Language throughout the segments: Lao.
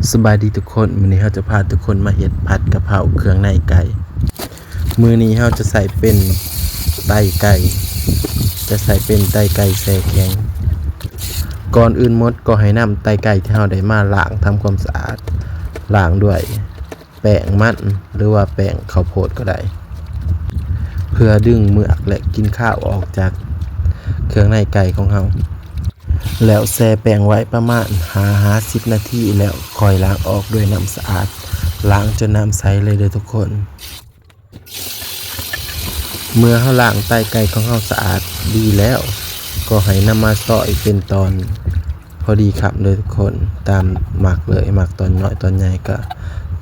ສະບາຍດີທຸກຄົນ, ມື້ນີ້ເຮົາຈະພາທຸກຄົນມາເຮັດຜັດກະເພົາເຄື່ອງໃນໄກ່. ມື້ນີ້ເຮົາຈະໃສ່ເປັນໄຕໄກ່, ຈະໃສ່ເປັນໄຕໄກ່ແຊ່ແຂງ. ກ່ອນອື່ນໝົດກໍໃຫ້ນຳໄຕໄກ່ທີ່ເຮົາໄດ້ມາລ້າງທຳຄວາມສະອາດ, ລ້າງດ້ວຍແປ້ງມັນ ຫຼືວ່າແປ້ງເຂົ້າໂພດກໍໄດ້ ເພື່ອດຶງເມືອກ ແລະ ກິ່ນຄາວອອກຈາກເຄື່ອງໃນໄກ່ຂອງເຮົາ. ແລ້ວແຊ່ແປ້ງໄວ້ປະມານຫ້າຫາສິບນາທີ ແລ້ວຄ່ອຍລ້າງອອກດ້ວຍນ້ຳສະອາດ, ລ້າງຈົນນ້ຳໃສເລີຍເດີທຸກຄົນ. ເມື່ອເຮົາລ້າງໄຕໄກ່ຂອງເຮົາສະອາດດີແລ້ວ, ກໍໃຫ້ນຳມາຊອຍເປັນຕອນພໍດີຄຳເດີທຸກຄົນ, ຕາມມັກເລີຍ, ມັກຕອນນ້ອຍຕອນໃຫຍ່ກໍ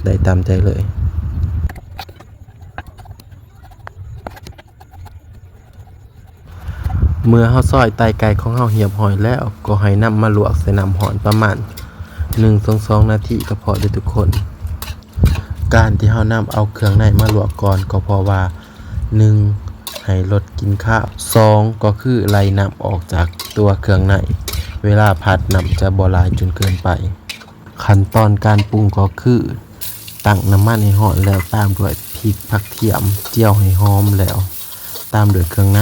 ໄດ້ຕາມໃຈເລີຍ. ເມື່ອເຮົາຊອຍໄຕໄກ່ຂອງເຮົາຮຽບຮ້ອຍແລ້ວ, ກໍໃຫ້ນຳມາລວກໃສ່ນ້ຳຮ້ອນປະມານໜຶ່ງເຖິງສອງນາທີກໍພໍເດີທຸກຄົນ. ການທີ່ເຮົານຳເອົາເຄື່ອງໃນມາລວກກ່ອນ ກໍເພາະວ່າ ໜຶ່ງ ໃຫ້ລົດກິ່ນຄາວ, ສອງ ກໍຄືໄລ່ນ້ຳອອກຈາກຕົວເຄື່ອງໃນ, ເວລາຜັດນ້ຳຈະບໍ່ຫຼາຍຈົນເກີນໄປ. ຂັ້ນຕອນການປຸງກໍຄື ຕັ້ງນ້ຳມັນໃຫ້ຮ້ອນແລ້ວຕາມດ້ວຍພິກ, ຜັກທຽມ, ຈຽວໃຫ້ຫອມແລ້ວ ຕາມດ້ວຍເຄື່ອງໃນ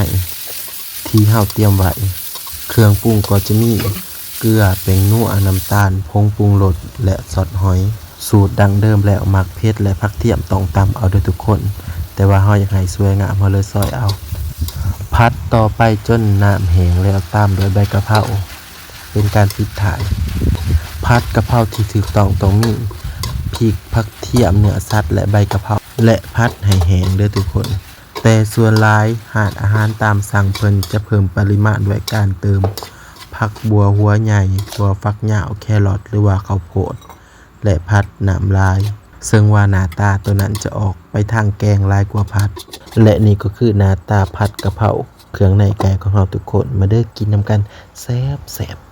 ທີ່ເຮົາຕຽມໄວ້. ເຄື່ອງປຸງກໍຈະມີເກືອ, ແປ້ງນົວ, ນ້ຳຕານ, ຜົງປຸງລົດ ແລະ ຊອດຫອຍ. ສູດດັ້ງເດີມແລ້ວ, ໝາກເຜັດ ແລະ ຜັກທຽມຕ້ອງຕຳເອົາເດີທຸກຄົນ, ແຕ່ວ່າເຮົາຢາກໃຫ້ສວຍງາມ ເຮົາເລີຍຊອຍເອົາ. ຜັດຕໍ່ໄປຈົນນ້ຳແຫ້ງແລ້ວ ຕາມດ້ວຍໃບກະເພົາ ເປັນການປິດທ້າຍ. ຜັດກະເພົາທີ່ຖືກຕ້ອງຕ້ອງມີພິກ, ຜັກທຽມ, ເນື້ອສັດ ແລະ ໃບກະເພົາ ແລະ ຜັດໃຫ້ແຫ້ງເດີທຸກຄົນ. ແຕ່ສ່ວນຫຼາຍຮ້ານອາຫານຕາມສັ່ງເພິ່ນຈະເພີ່ມປະລິມານດ້ວຍການເຕີມຜັກບົ່ວຫົວໃຫຍ່, ຖົ່ວຝັກຍາວ, ແຄຣອດ ຫຼືວ່າເຂົ້າໂພດ ແລະ ຜັດນ້ຳລາຍ, ເຊິ່ງວ່າໜ້າຕາໂຕນັ້ນຈະອອກໄປທາງແກງຫຼາຍກວ່າຜັດ. ແລະ ນີ້ກໍຄືໜ້າຕາຜັດກະເພົາເຄື່ອງໃນໄກ່ຂອງເຮົາທຸກຄົນ. ມາເດີກິນນຳກັນແຊບໆ.